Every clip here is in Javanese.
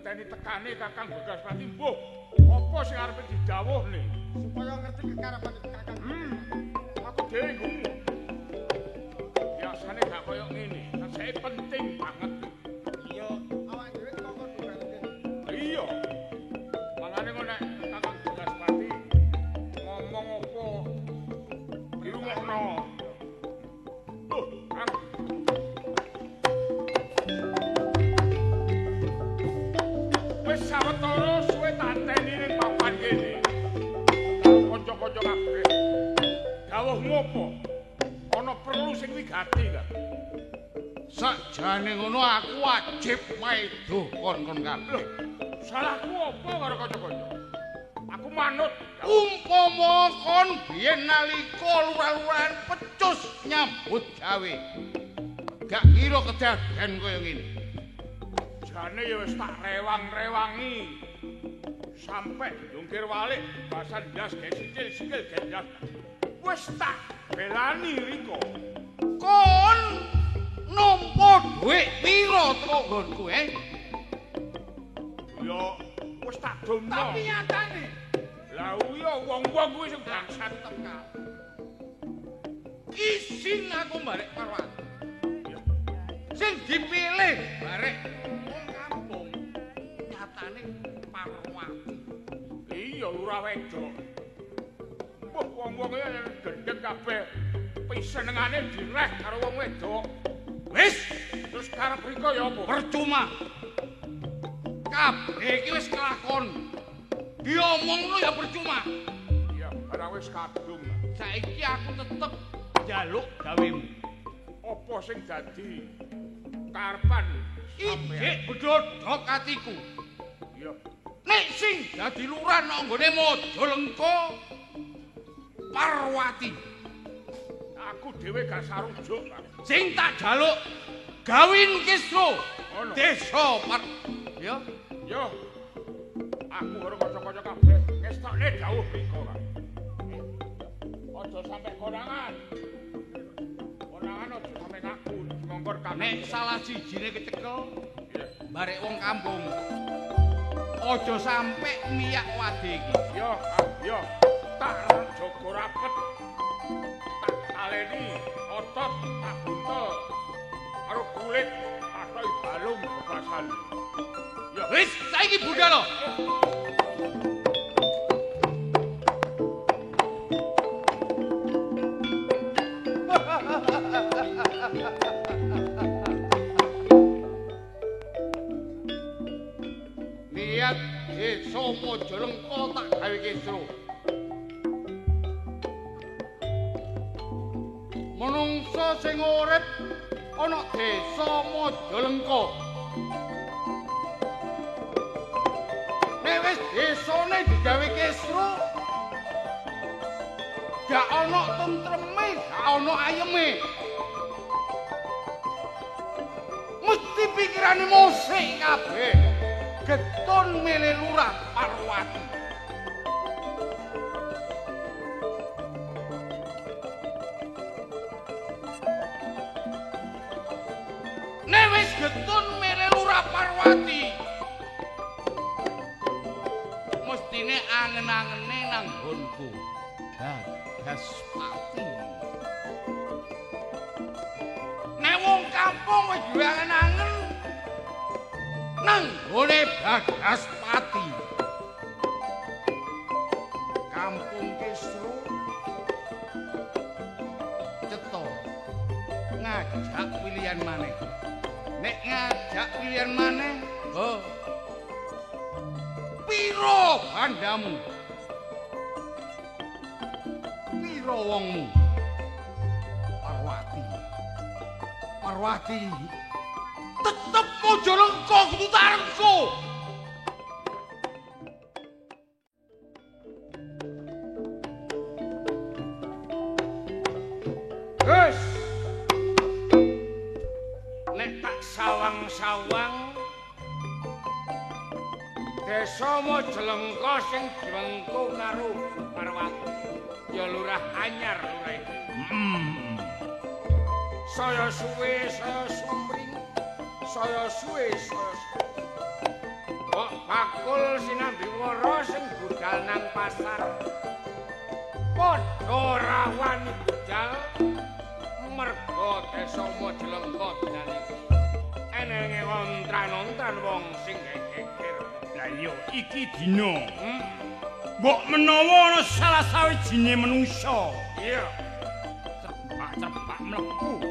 Ngenteni tekane Kakang Bagaspati mbuh apa sing arepe didhawuhne supaya ngerti kekarepan Kakang. Aku dhewe gumun. Biasane gak koyo ngene, saiki penting banget. Iya, awake dhewe dikongkon budal kene. Iya. Mangane kok nek Kakang Bagaspati ngomong apa dirungokno. Kang. Wis sawetara suwe tak enteni ning papan kene. Karo kanca-kanca kabeh. Dawuhmu apa? Ana perlu sing wigati, Kang. Sakjane ngono aku wajib maido kon-kon kabeh. Lho, salahku apa karo kanca-kanca? Aku manut. Umpama kon biyen nalika lurah-lurahan pecus nyambut gawe. Gak kira kedaden kaya ngene. Jane ya wis tak rewang-rewangi. Sampai didungkir walik, basan ndas gawe sikil, sikil gawe ndas. Wis tak belani riko. Kon nampa dhuwit pira teko nggonku, eh? Ya wis tak domno. Tapi nyatane lah iya wong-wong kuwi sing bangsat teka. Isin aku barek Parwati. Ya. Sing dipilih barek wong kampung nyatane Parwati. Iya lurah wedok. Mbah wong-wong iki gendeng kabeh. Pisenengane direh karo wong wedok. Wis, terus karep riko ya apa? Percuma. Kabeh iki wis kelakon. Diomongno ya percuma. Iya, barang wis kadung. Saiki aku tetep njaluk gawemu. Apa sing dadi karepan sampeyan? Ijik bedhodhok atiku. Iya. Nek sing dadi lurah nang nggone Majalengka Parwati. Aku dhewe gak sarujuk, Kang. Sing tak jaluk Gawin Kisro. Ngono. Desa Par ya. Yo. Aku karo kanca-kanca kabeh ngestokne dawuh riko, Kang. Aja sampe konangan. Konangan aja sampe ngaku, ngongkon kami. Nek salah sijine kecekel Iya. barek wong kampung. Aja sampe miyak wade iki. Yo, Kang, yo. Tak jaga rapet. Tak taleni otot tak buntel. Karo kulit patoki balung bebasan. Yo. Wis, saiki budal. Niat desa Majalengka tak gawe kisruh. Menungsa sing urip ana desa Majalengka. Nek wis desane digawe kisruh, gak ana tentreme, gak ana ayeme. Mesti pikirane mosik kabeh. Getun milih lurah Parwati. Nek wis getun milih lurah Parwati, mestine angen-angene nang nggonku Bagaspati. Nek wong kampung wis duwe angen-angen nang nggone Bagaspati. Kampung Kisru cetha ngajak pilihan maneh. Nek ngajak pilihan maneh, oh, piro bandamu? Piro wongmu? Parwati. Parwati. Tetep Majalengka kudu tarengku. Wis. Nek tak sawang-sawang desa Majalengka sing diwengku karo Parwati ya lurah anyar lurah iki. Saya suwe saya sumring, saya suwe saya suwe. Mbok bakul sinambi wara sing budal nang pasar. Padha ora wani budal merga desa Majalengka dinane iki. Enenge ontran-ontran wong sing geger. Lah iya, iki dina. Mbok menawa ana salah sawijine menungsa. Iya. Cerbak-cerbak mlebu.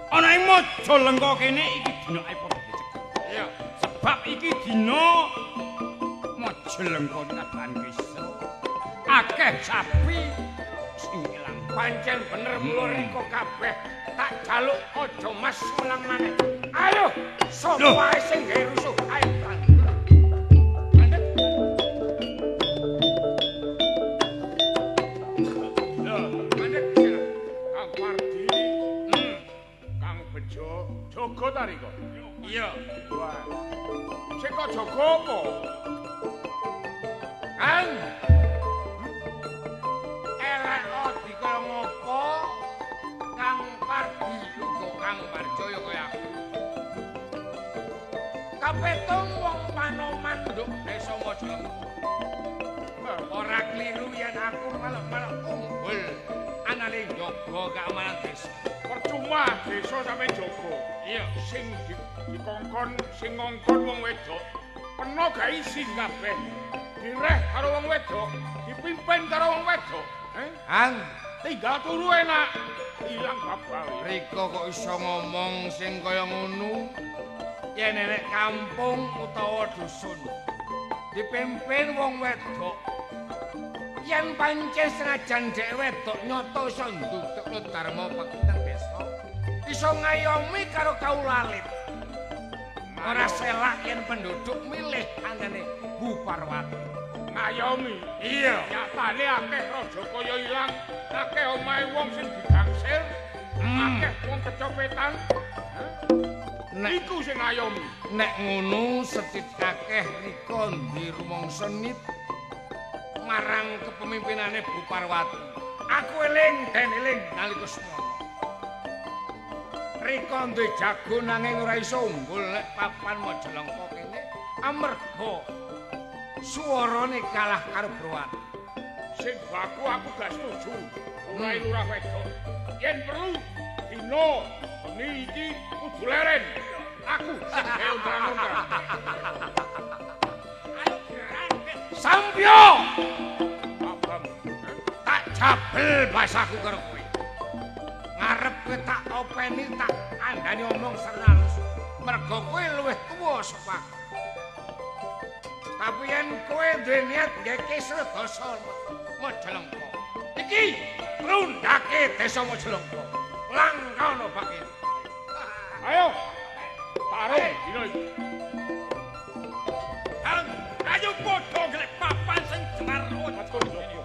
Ana ing Majalengka kene iki dina ae padha dicegah. Iya. Sebab iki dina Majalengka kaban kisah. Akeh sapi sing ilang. Pancen bener mula rika kabeh tak jaluk aja mas ulang maneh. Ayo, sapa wae sing gawe rusuh, ayo mandek. Lho, mandek Kang Pardi. Kang Bejo, jaga ta rika? Iya. Wah. Sing kok jaga apa? Kang. Elek odi kaya ngopo? Kang Pardi uga Kang Parjoyo kaya aku. Kapetung wong panoman nduk desa Majalengka. Ora kliru yen aku melok-melok unggul anane njaga keamanan desa. Percuma desa sampe jaga. Iya, sing dikongkon sing ngongkon wong wedok peno gak isin kabeh. Direh karo wong wedok, dipimpin karo wong wedok. Hang, tinggal turu enak, ilang babal. Rika kok iso ngomong sing kaya ngono? Yen enek kampung utawa dusun dipimpin wong wedok, yen pancen senajan dhek wedok nyata iso ndudukno dharma bekti nang desa, iso ngayomi karo kawula alit. Ora selak yen penduduk milih anane Bu Parwati. Ngayomi? Iya. Nyatane akeh raja kaya ilang, akeh omahe wong sing digangsir, akeh wong kecopetan. Iku sing ngayomi. Nek ngono sethithik akeh rika ndi rumangsa nit marang kepemimpinane Bu Parwati. Aku eling den eling nalika semono. Rika duwe jago nanging ora iso unggul nek papan Majalengka kene amarga suwarane kalah karo Browati. Sing baku aku gak setuju. Ora lurah wedok. Yen perlu dina bengi iki kudu leren. Aku sing gawe ontran-ontran. Sampyo! Abang. Tak jabel basaku karo kowe. Ngarep kowe tak openi tak kandhani omong serna halus. Mergo kowe luwih tuwa saka aku. Tapi yen kowe duwe niat gawe kisruh dasa Majalengka. Iki rundake desa Majalengka. Langkana bakil. Ayo. Tarung dina iki. Kang, ayo padha golek papan sing jemar aja.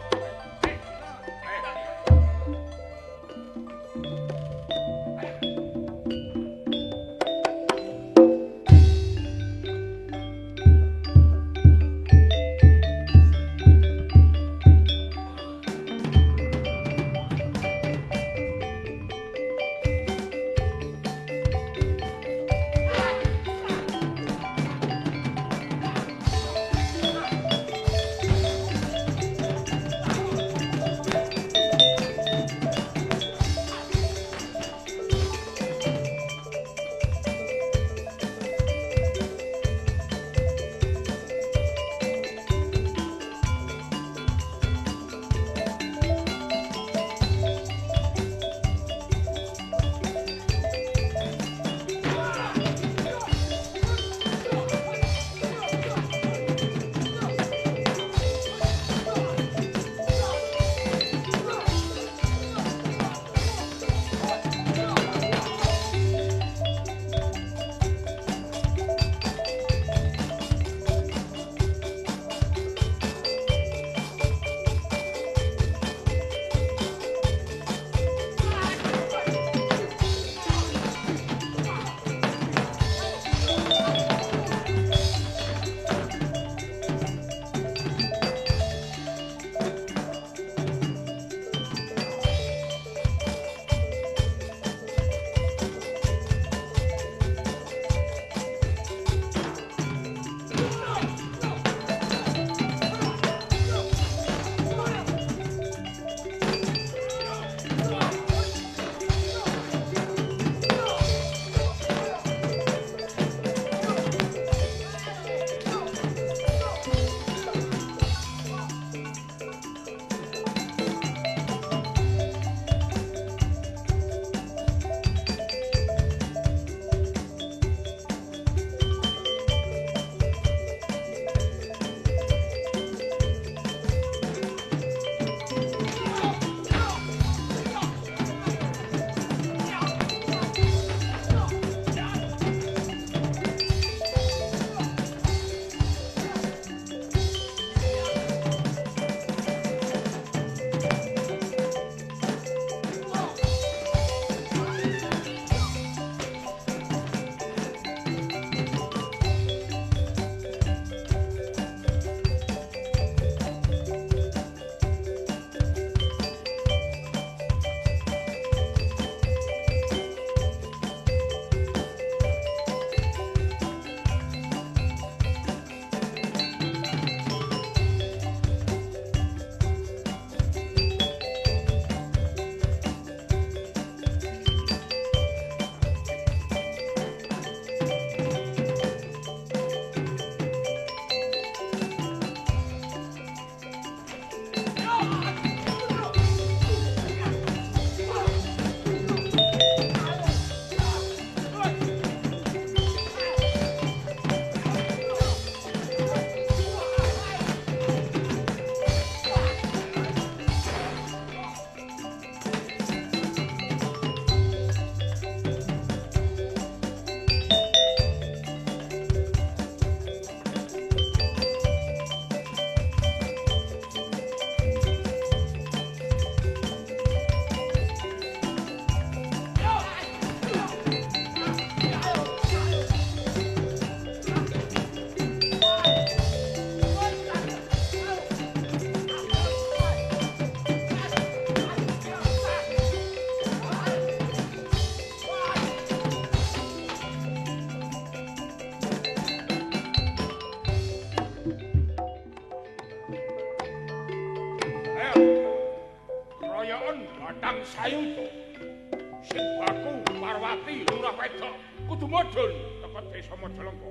Sing baku Parwati lurah wedok kudu mudhun teko desa Majalengka.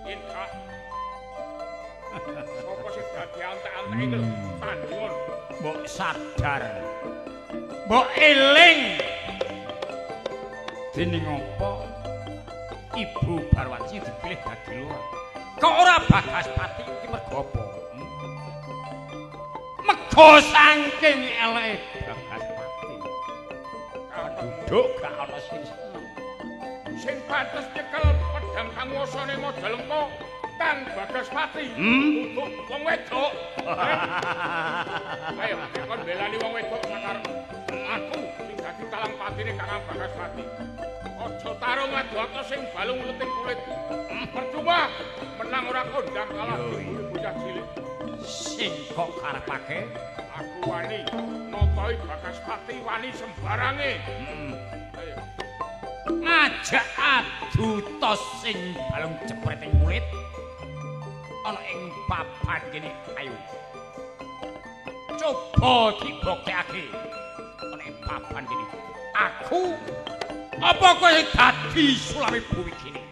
Yen gak sapa sing dadi antek-antek iki lho, tandingan. Mbok sadar. Mbok eling. Dening apa Ibu Parwati dipilih dadi lurah? Kok ora Bagaspati iki mergo apa? Mego saking eleke Bagaspati. Duduk gak ana sing seneng. Sing pantes nyekel pedhang panguwasane Majalengka Kang Bagaspati. Duduk wong wedok. Ayo kon belani wong wedok sakarepmu. Aku sing dadi talang patine Kang Bagaspati. Aja tarung adu sing balung leting kulit. Percuma menang ora kondang kalah bocah cilik. Sing kok karepake aku wani notoi Bagaspati wani sembarange. Ayo ngajak adu tos sing balung jepret ing kulit ana ing papan kene. Ayo coba dibuktekake ana ing papan kene. Aku apa kowe dadi sulame bumi kene?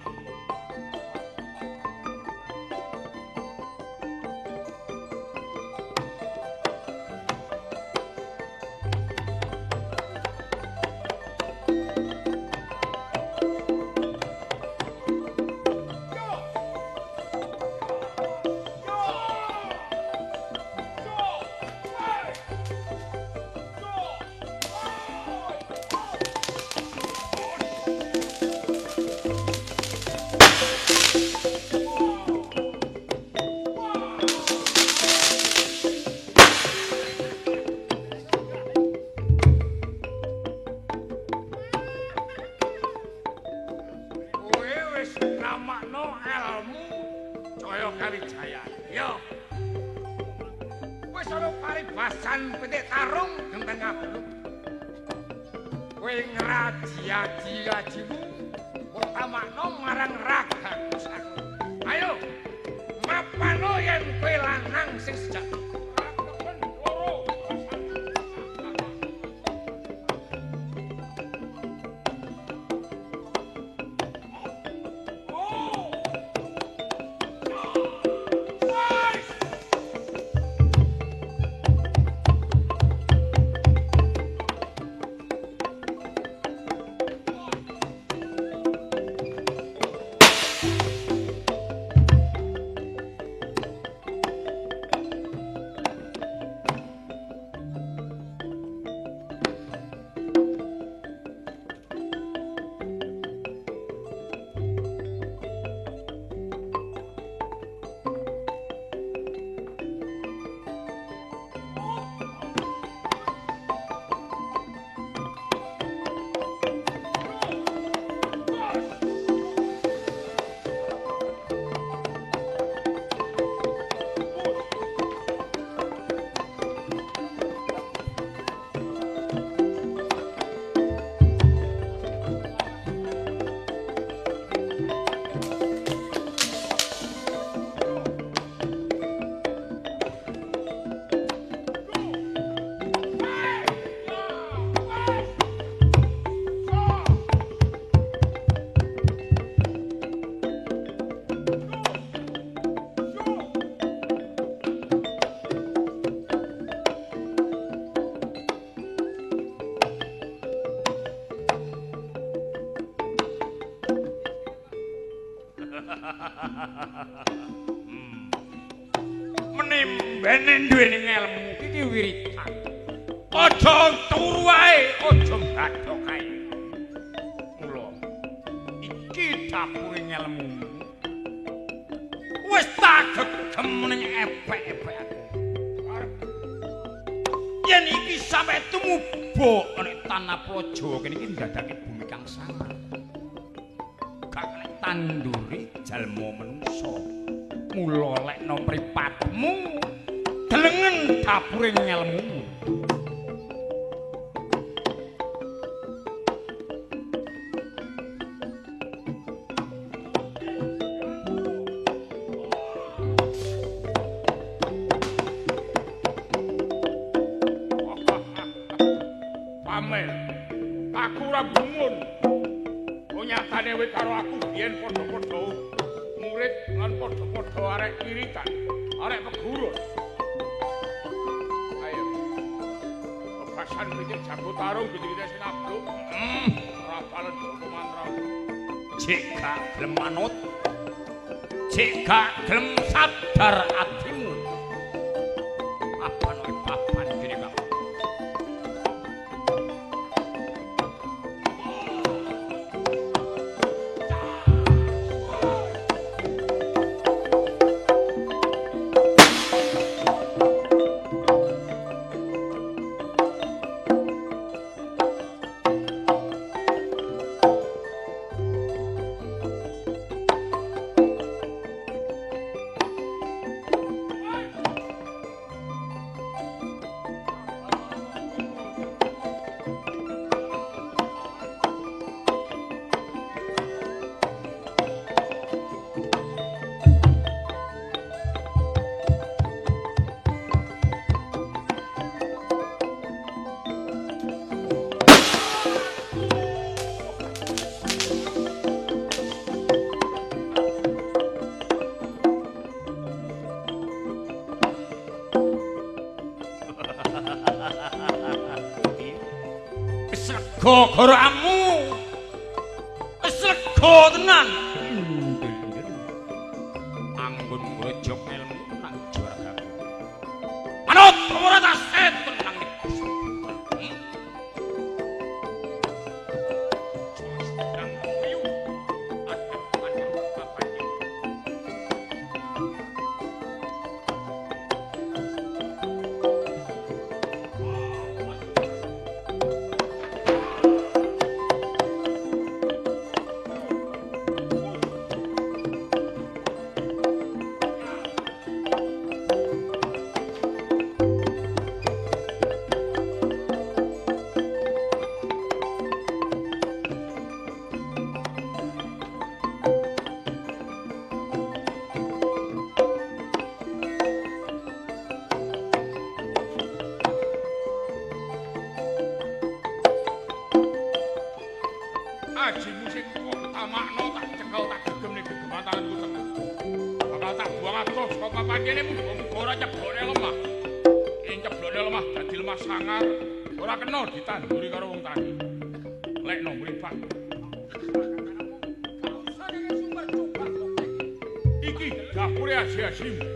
Menimbene duweni ngelmu iki wiritan. Aja turu wae, aja mbadhok kae. Mula iki dapure ngelmu. Wis tak gegem ning epek-epek aku. Yen iki sampe tumuba nek tanah Praja kene iki ndadake bumi kang sangar. Gak kena tanduri jalma manungsa. Mula lekno mripatmu delengen dapure ngelmumu. Pamel. Aku ora gumun. Oh nyatane kowe karo aku biyen padha-padha murid lan padha-padha arek wiritan, arek pegurun. Ayo. Bebasan pitik jago tarung pitik sing abluk. Ora balen joko mantra. Cek gak gelem manut. Cek gak gelem sadar atimu. Apa noe papan kene Kang. Gorokamu wis lega tenan. Anggon ngrejok ilmu nang jwargaku. Manut ora tak setan nang Gusti. Ajimu sing kok tamakno tak cekel tak gegem ning gegeman tanganku tenan. Bakal tak buang adoh saka papan kene muga-muga ora ceblokne lemah. Yen ceblokne lemah dadi lemah sangar, ora kena ditanduri karo wong tani. Lekno mripat. Iki dapure aji-ajimu.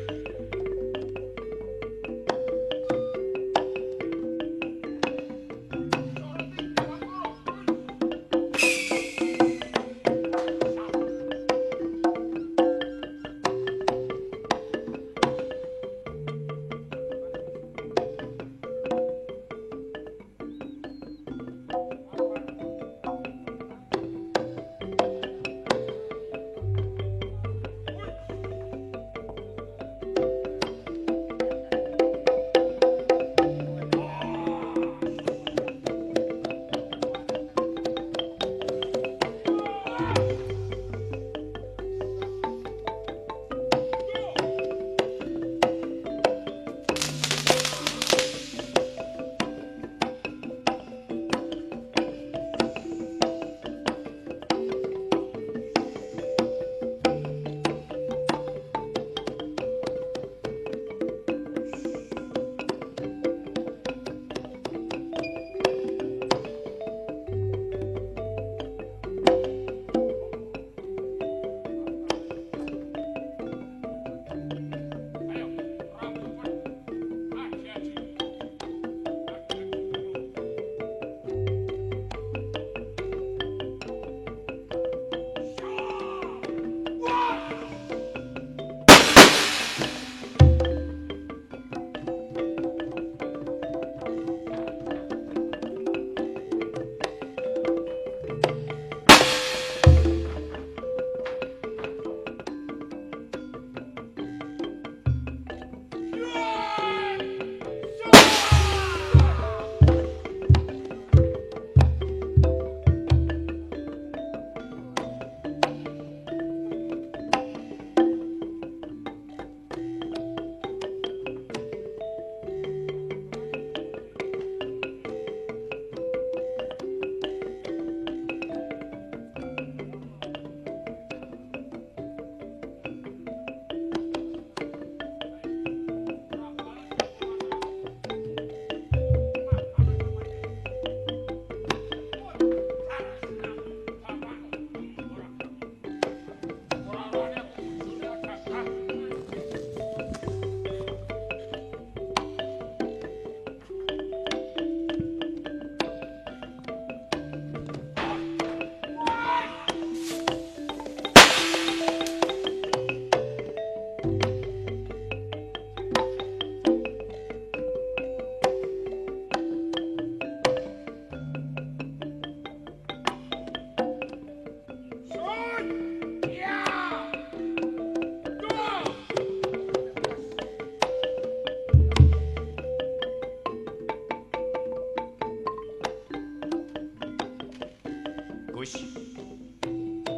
Wis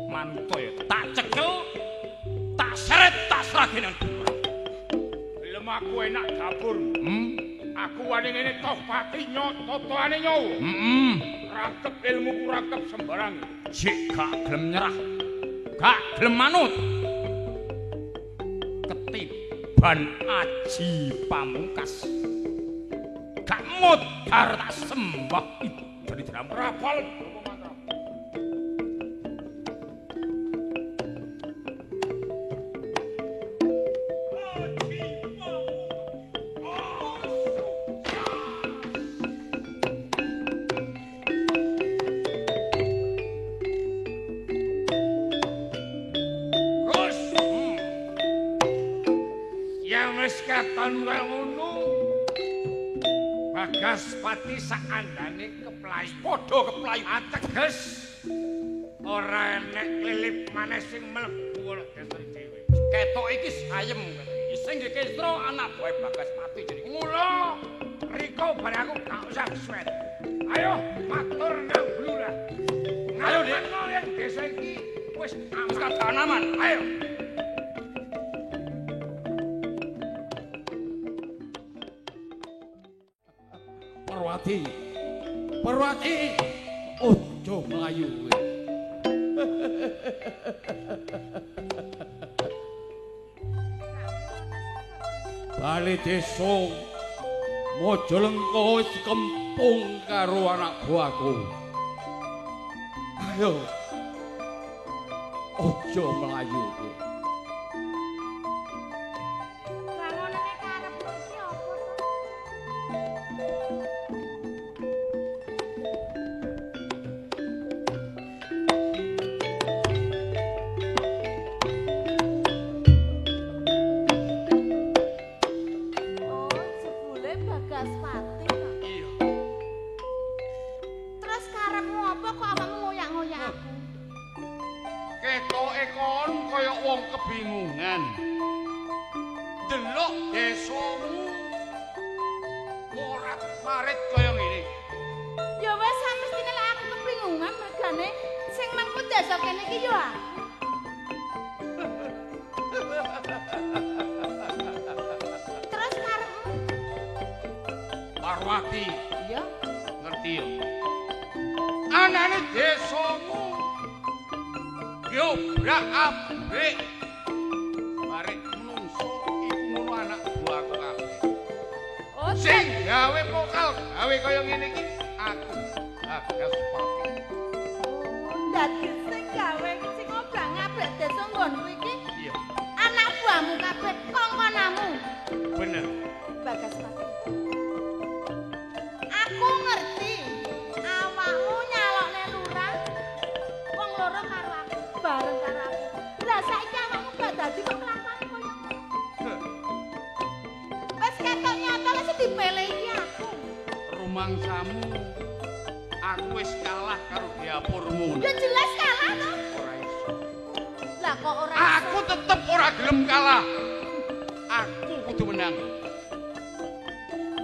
manut ya, tak cekel, tak seret, tak serahke nang lurah. Gelem aku enak dapur. Aku wani ngene toh pati totoane nyawa. Heeh. Rangkep ilmuku rangkep sembarang. Jek gak gelem nyerah. Gak gelem manut. Ketiban aji pamungkas. Gak modar tak sembah dari dramu. Rapal. Katon kaya ngono. Bagaspati sakandane keplayu. Padha keplayu. Ateges ora enek klilip maneh sing mlebu ana desa dhewe. Ketok iki sayem. Sing dikestra anak buahe Bagaspati jenenge. Mula rika bareng aku gak usah kesuwen. Ayo matur nang Blurah. Ayo Dik. Yen desa iki wis aman. Aman. Ayo. Parwati. Parwati. Ojo mlayu kowe. Bali desa Majalengka wis kempung karo anak buahku. Ayo. Ojo mlayu kowe. Bangunane karepmu iki apa to? Oh, jebule Bagaspati to. Iya. Terus karepmu apa kok awakmu ngoyak-ngoyak aku? Ketoke kon kaya wong kebingungan. Delok desamu morat-marit kaya ngene. Ya wis samestine lek aku kebingungan mergane sing mengku desa kene iki ya aku. Terus karepmu? Parwati, Iya. ngerti ya? Anane desamu diobrak-abrik. Barek menungso iku ngono anak buahku kabeh. Oh, Sing gawe pokal gawe kaya ngene iki aku Bagaspati. Oh, dadi sing gawe sing obrak-abrik desa nggonku iki Iya, anak buahmu kabeh kongkonamu. bener. Bagaspati. Aku ngerti awakmu nyalokne lurah wong loro karo aku, bareng karo aku. Lah saiki awakmu gak dadi kok kelakuan koyo ngono. Wis ketok nyata lek sing dipilih iki aku. Rumangsamu aku wis kalah karo dapurmu. Ya jelas kalah to. Ora iso. Lah kok ora iso? Aku tetep ora gelem kalah. Aku kudu menang.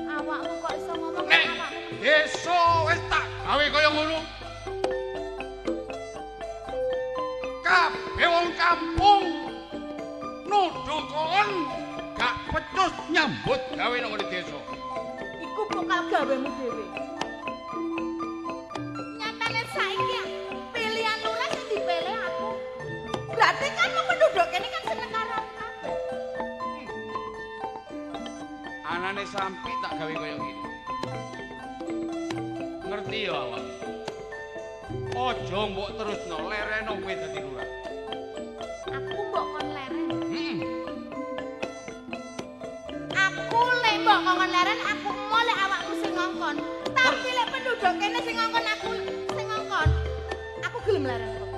Awakmu kok iso ngomong Nek awakmu. desa wis tak gawe kaya ngono. Kabeh wong kampung nuduh kon gak pecus nyambut gawe nang ngene desa. Iku pokal gawemu dhewe. Nyatane saiki pilihan lurah sing dipilih aku. Berarti kan wong penduduk kene kan seneng karo aku kabeh. Anane sampi tak gawe kaya ngene. Ngerti ya awak? Aja mbok terusno lereno kowe dadi lurah. Aku mbok kon leren. Heeh. Aku lek mbok kon leren aku mo lek awakmu sing ngongkon. Tapi lek penduduk kene sing ngongkon aku sing ngongkon. Aku gelem leren kok.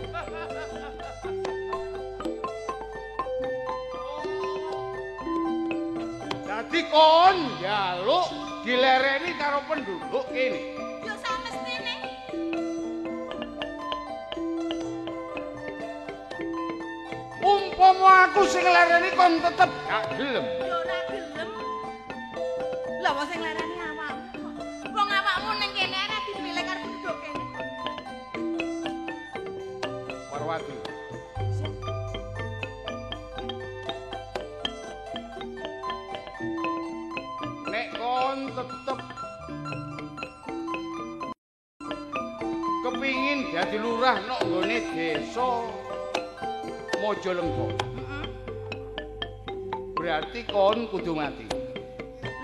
Dadi kon njaluk dilereni karo penduduk kene. Ya samestine. Umpama aku sing nglereni kon tetep gak gelem. Ya ora gelem. Lah wong sing nglereni awakmu kok. Wong awakmu ning kene ora dipilih karo penduduk kene. Parwati. Nek kon tetep kepingin dadi lurah nok nggone desa Majalengka. Berarti kon kudu mati.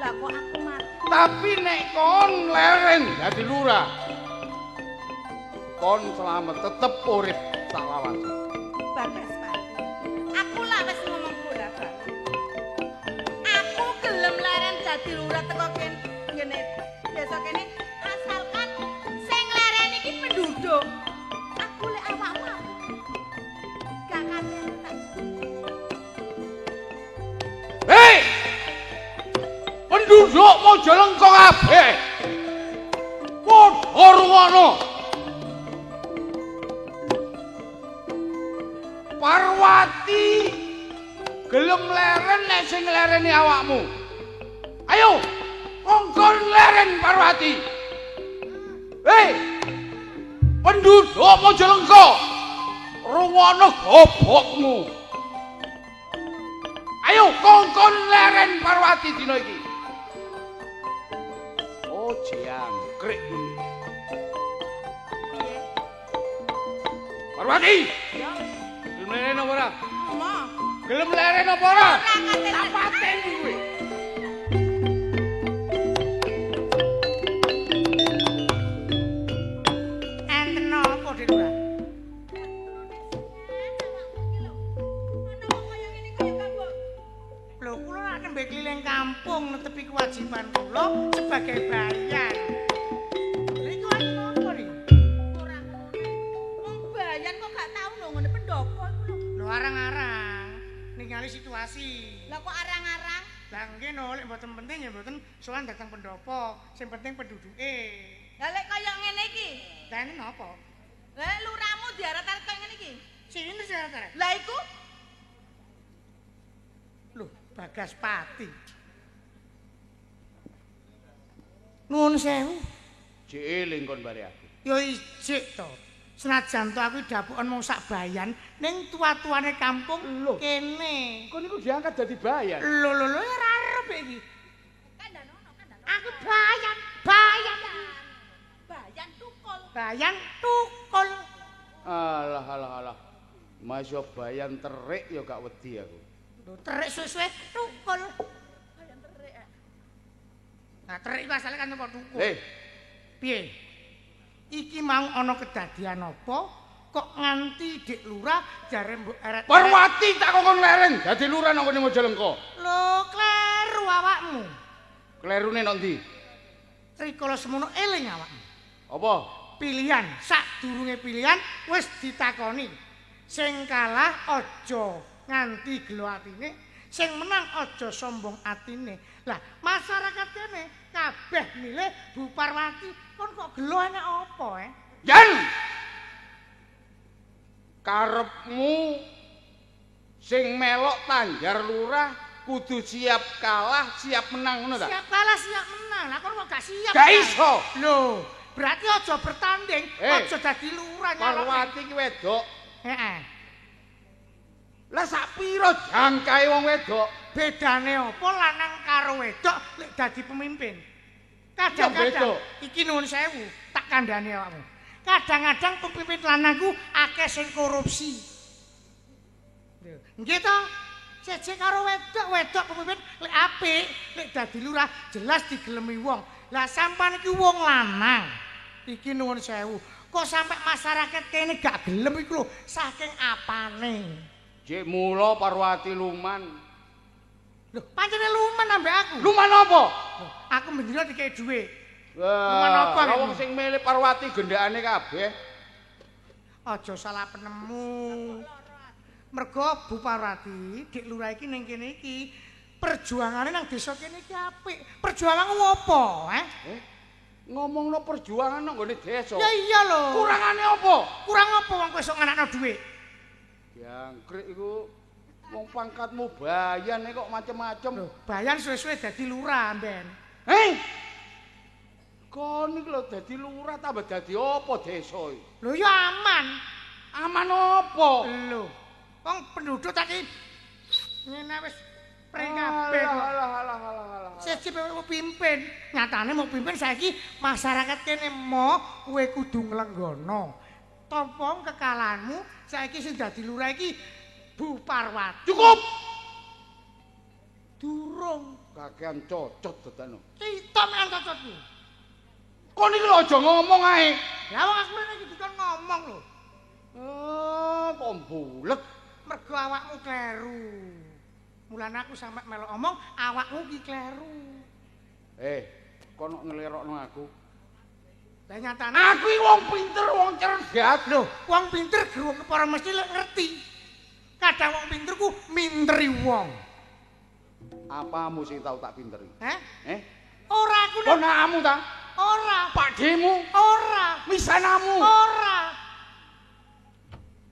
Lah kok aku mati? Tapi nek kon leren dadi lurah, kon selamat tetep urip saklawase. Bagaspati, aku lah wis ngomong bola-bali. Aku gelem leren dadi lurah teko kene desa kene asalkan sing leren iki penduduk. Aku lek awakmu aku gak katen tak. Hei! Penduduk Majalengka kabeh. Padha rungono. Parwati gelem leren nek sing nglereni awakmu. Ayo, kongkon leren Parwati. Hei! Penduduk Majalengka, rungono gobokmu. Ayo kongkon leren Parwati dina iki. Oh, jangkrik kuwi. Piye? Parwati! Ya. Gelem leren apa ora? Emoh. Gelem leren apa ora? Ora katen. Tak pateni kowe. Enten apa, Dik Lurah? Lho, kula lak nembe keliling kampung netepi kewajiban kula sebagai bayan. Lha iku enten apa niku? Ora ngono. Wong bayan kok gak tau lho ngene pendopo iku lho. Lho arang-arang ningali situasi. Lah kok arang-arang? Lah nggih no, lek mboten penting ya mboten sowan datang pendopo, sing penting penduduke. Lah lek kaya ngene iki. Lah enten apa? Lah lek lurahmu diarat-arat kaya ngene iki. Sini sing arep. Lah iku Lho, Bagaspati. Nuwun sewu. Jek eling kon bare aku. Ya ijik to. Senajan to aku dapukan mung sak bayan ning tua-tuane kampung Lho. kene. Kon iku diangkat dadi bayan. Lho lho lho ora arep iki. kandhanono kandhanono. Aku bayan, bayan, Bayan tukul. bayan tukul. Alah alah alah. Masya bayan terik ya gak wedi aku. Lho terik suwe-suwe tukul. Bayan terik. Nah terik iku asale kan teko tukul. Hei, Piye? Iki mau ana kedadian apa kok nganti Dik Lurah jare mbok eret. Parwati tak kongkon leren dadi lurah nang ngene Majalengka. Lho kleru awakmu. Klerune nang ndi? Rikala semono eling awakmu. Apa? Pilihan, sadurunge pilihan wis ditakoni. Sing kalah aja nganti gelo atine, sing menang aja sombong atine. Lah, masyarakat kene kabeh milih Bu Parwati, kon kok gelo enek apa, eh? Yen karepmu sing melok tanggar lurah kudu siap kalah, siap menang ngono ta? Siap kalah, siap menang. Lah kon kok gak siap? Gak iso. Lho, berarti aja bertanding, aja dadi lurah nyalon. Parwati ki wedok. Heeh. Lah sak pira jangkae wong wedok? Bedane apa lanang karo wedok lek dadi pemimpin? Kadang-kadang iki nuwun sewu, tak kandhani awakmu. Kadang-kadang pemimpin lanang ku akeh sing korupsi. Lho, nggih to? Seje karo wedok, wedok pemimpin lek apik, lek dadi lurah jelas digelemi wong. Lah sampean iki wong lanang. Iki nuwun sewu. Kok sampe masyarakat kene gak gelem iku lho, saking apane? Jek mula Parwati luman. Lho, pancene luman ambek aku. Luman apa? Lho, aku bendina dikei dhuwit. Luman apa? Wong sing milih Parwati gendakane kabeh. Aja salah penemu. Mergo Bu Parwati, Dik Lurah iki ning kene iki perjuangane nang desa kene iki apik. Perjuanganmu apa, eh? Ngomongno perjuangan nang nggone desa. Ya iya lho. Kurangane apa? Kurang apa wong kowe sok nganakno dhuwit? Jangkrik iku wong pangkatmu bayan kok macem-macem. Lho, bayan suwe-suwe dadi lurah mben. Hei. Kon iki lho dadi lurah tambah dadi apa desa iki? Lho ya aman. Aman apa? Lho, wong penduduk tak iki ngene wis prei kabeh. Alah alah alah alah. Siji mau pimpin, nyatane mau pimpin saiki masyarakat kene mo kowe kudu nglenggono. Tampa kekalahanmu saiki sing dadi lurah iki Bu Parwati. Cukup. Durung kakean cocot dadakno. Cita menan cocotku. Kon iki lho aja ngomong ae. Lah wong aku rene iki dikon ngomong lho. Kok bulet mergo awakmu kleru. Mulane aku sampe melok omong awakmu ki kleru. Kon kok ngelerokno aku. Lah nyatane aku iki wong pinter, wong cerdas. Lho, wong pinter gerung kepara mesti lek ngerti. Kadang wong pinter ku minteri wong. Apamu sing tau tak pinteri? Heh? Ora aku nek ponakamu ta? Ora. Pakdhemu? Ora. Misanamu? Ora.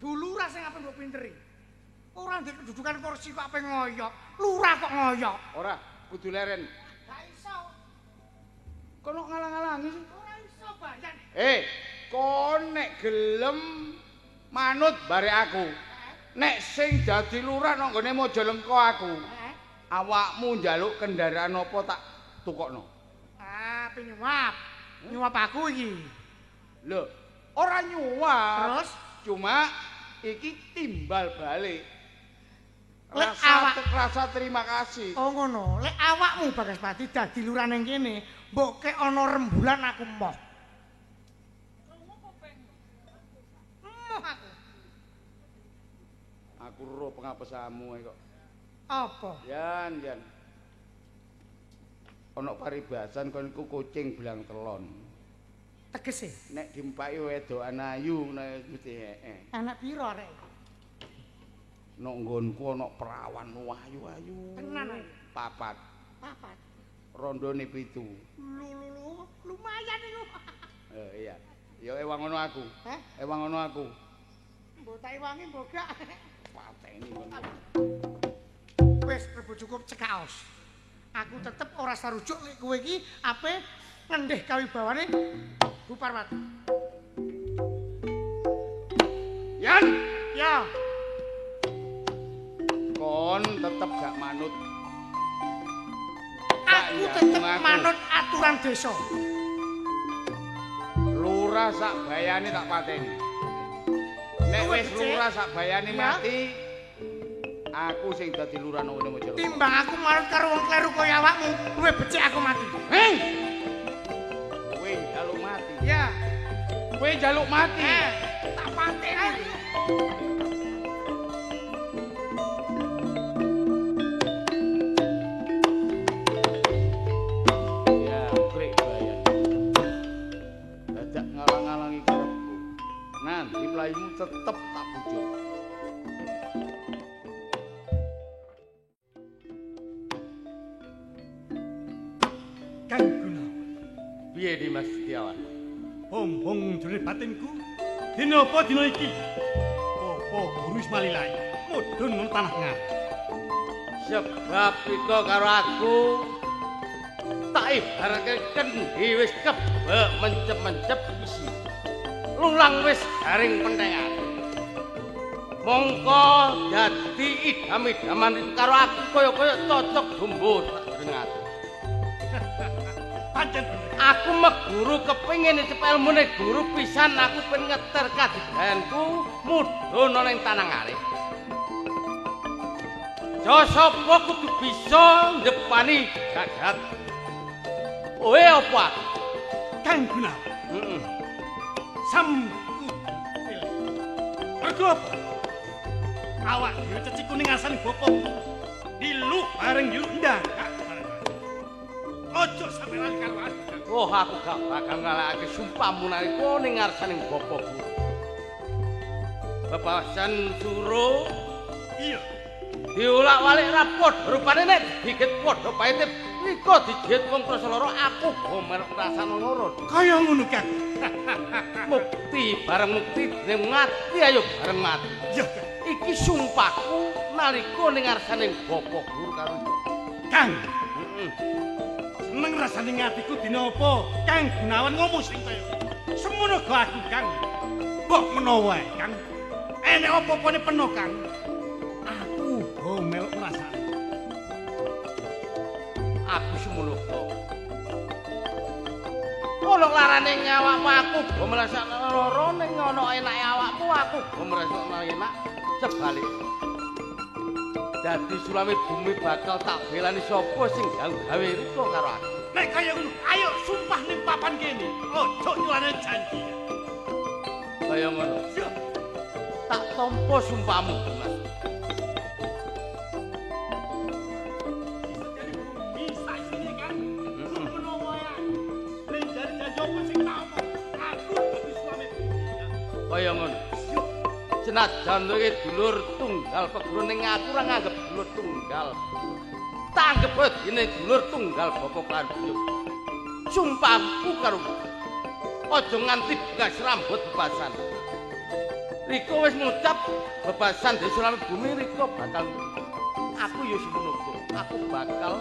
Bu lurah sing ape mbok pinteri. Ora ndek kedudukan kursi kok ape ngoyok. Lurah kok ngoyok. Ora, kudu leren. Gak iso. Kono ngalang-alangi sih. Ora iso bayan. Kon nek gelem manut bare aku. Nek sing dadi lurah nang nggone Majalengka aku. Awakmu njaluk kendaraan apa tak tukokno. Ah, penyuap. Nyuap aku iki. Lho, ora nyuap. Terus cuma iki timbal balik. Lek rasa terima kasih. Oh ngono. Lek awakmu Bagaspati dadi lurah ning kene, mbok kek ana rembulan aku moh. Moh aku. Aku ro pengapesamu kok. Apa? Yan, yan. Ana paribasan kon iku kucing belang telon. Tegese? Nek diempaki wedokan ayu nek mesti heeh. Anak piro arek? Nok nggonku ana perawan ayu-ayu. Tenan ae. Papat. Papat. Rondone 7. Lho lho lho, lumayan iku. Iya. Ya ewang ngono aku. Heh? Ewang ngono aku. Mbok tak ewangi mbok gak. Pateni kon. Wis rebut cukup cekaos. Aku tetep ora sarujuk nek kowe iki ape ngendih kawibawane Bu Parwati. Yan. Ya. Kon tetep gak manut. Aku tetep manut aturan desa. Lurah sak bayane tak pateni. Nek wis lurah sak bayane mati, aku sing dadi lurah nang ngene Majalengka. Timbang aku manut karo wong kleru kaya awakmu, luwih becik aku mati. Hei. Kowe njaluk mati. Ya. Kowe njaluk mati. Tak pateni. Ya, krik bayan. Dadak ngalang-alangi karepku. Nanti playumu tetep tak bujuk. Kang Gunawan. Piye Dimas Setiawan? Bombong jroning batinku. Dina apa dina iki? Bapak Guru Ismailai mudhun nang tanah ngar. Sebab iko karo aku tak ibaratke kendhi wis kebek mencep-mencep isi. Lulang wis garing pentengan. Mongko dadi idam-idaman karo aku kaya-kaya cocok bumbu tak jroning ati. Pancen bener. Aku meguru kepengin icep elmune guru pisan aku pengen ngeter kadidayanku mudhun ana ing tanah ngarep. Sapa kudu bisa ndepani gagat. Kowe apa aku? Kang Gunawan. Heeh. Samku. Mergo apa? Awak dhewe ceciku ning ngarsane bapak. Dilu bareng yuk ndang. Ojo sampe lali karo aku. Oh, aku gak bakal ngalahake sumpahmu nalika ning ngarsaning bapak guru. Bebasan suro iya diulak-walik ra padha rupane nek digigit padha pahite nika digigit wong krasa lara aku go melok ngrasakno loro. Kaya ngono Kang. Mukti bareng mukti dene mati ayo bareng mati. Iya. Iki sumpahku nalika ning ngarsaning bapak guru karo Kang. Heeh. Seneng rasane atiku dina apa Kang Gunawan ngomong sing kaya semono go aku Kang. Mbok menawa ae Kang. Enek apa-apane peno, Kang. Aku uga melok ngrasakne. Aku semono kok. Ono larane awakmu aku uga ngrasakne lara ning ana enake awakmu aku uga ngrasakne enak sebalik. Dadi sulame bumi bakal tak belani sapa sing gawe rika karo aku. Nek kaya ngono, ayo sumpah ning papan kene. Ojo nyulane janji. Kaya ngono. Tak tampa sumpahmu, Mas. Bisa isine kan. Menawa ya. Lenjari janji apa sing tak omong. Aku dadi sulame bumi. Kaya ngono. Senajan kowe dulur tunggal peguru ning aku ora nganggep dulur tunggal. Tak anggep dene dulur tunggal bapa lan buyut. Sumpahku karo aja nganti bekas rambut bebasan. Riko wis ngucap bebasan dadi sulame bumi Riko bakal aku ya semono uga. Aku bakal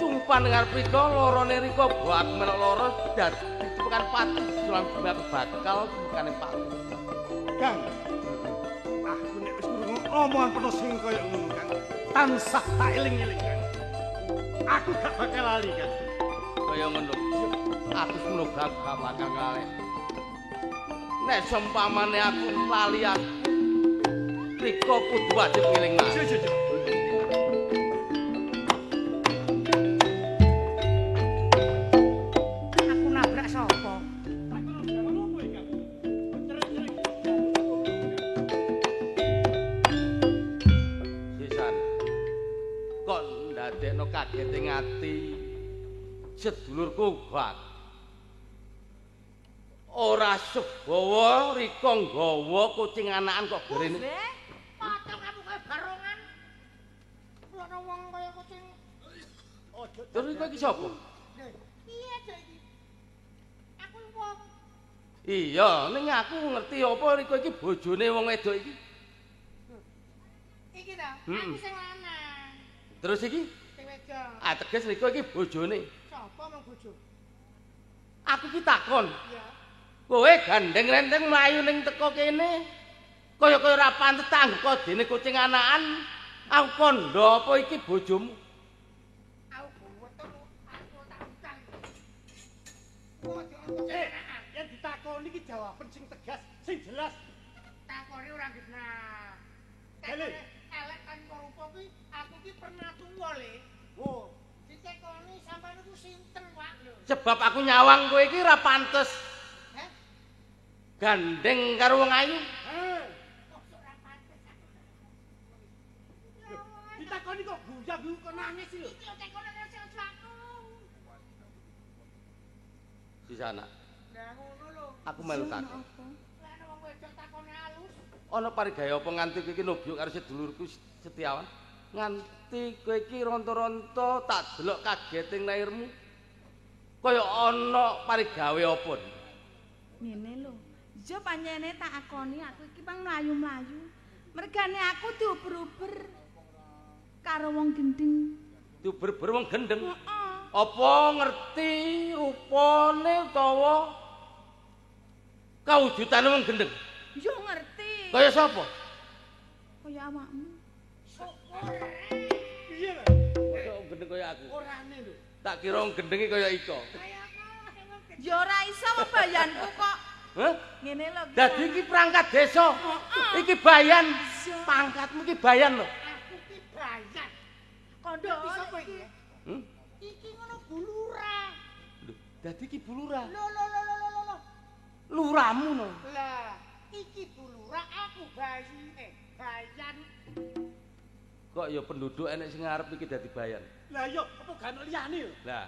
sumpah ning ngarep Riko lorone Riko aku melok lara dadi tekan pati sulame bumi aku bakal tekane pati. Kang, aku nek wis ngrungokno omongan peno sing kaya ngono, Kang, tansah tak eling-eling, Kang. Aku gak bakal lali, Kang. Kaya ngono. Aku semono gak bakal lali. Nek sempamane aku lali aku, Riko kudu wajib ngeling. Yo. Aku nabrak sapa? Sisan. Kok ndadekno kaget ing ati sedulurku gak. Ora sebawa Riko nggawa kucing anakan kok gorene. Pocong aku kaya barongan. Ana wong kaya kucing. Terus Riko iki sapa? Piye dek iki? Aku wong. Iya, ning aku ngerti apa Riko iki bojone wong wedok iki. Iki ta, aku sing lanang. Terus iki? Sing wedok. Ah, teges Riko iki bojone. Sapa mung bojo? Aku ki takon. Iya. Kowe gandeng renteng mlayu ning teko kene. Kaya-kaya ora pantes tak anggep dene kucing anakan. Aku kandha apa iki bojomu? Aku weton aku tak utang. Yen ditakoni iki jawaban sing tegas, sing jelas. Takoni ora genah. Takoni elek tanpa rupa kuwi aku ki pernah tuwa le. Oh, ditekoni sampean niku sinten, Pak lho. Sebab aku nyawang kowe iki ora pantes. Heh? Gandeng karo wong ayu. Heh. Kok ora pantes aku. Ditakoni kok guyu kok nangis lho. Iki lho tekoni sing aja aku. Sisana. Lah ngono lho. Aku melu takon. Lah ana wong wedok takone alus. Ana parigawe apa nganti kowe iki nobyuk karo sedulurku Setiawan? Nganti kowe iki ronto-ronto tak delok kaget ing lairmu. Kaya ana parigawe apa? Ngene lho. Yo panjene tak akoni aku iki pang mlayu-mlayu. Mergane aku diuber-uber karo wong gendeng. Diuber-uber wong gendeng? Heeh. Apa ngerti rupane utawa kawujudane wong gendeng? Yo ngerti. Kaya sapa? Kaya awakmu. Syukur. Piye lho? Mosok wong gendeng kaya aku. Orane lho. Tak kira wong gendenge kaya iko. Kaya aku. Ya ora iso bayanku kok. Hah? Ngene lho. Dadi iki perangkat desa. Iki bayan. Pangkatmu iki bayan lho. Aku ki bayan. Kondo sapa iki? Hmm? Iki ngono Bu Lurah. Lho, dadi iki Bu Lurah. Lho lho lho lho lho. Lurahmu no. Lah, iki Bu Lurah aku bayi bayan. Kok ya penduduk enek sing ngarep iki dadi bayan. Lah iya, apa gak ono liyane lho? Lah.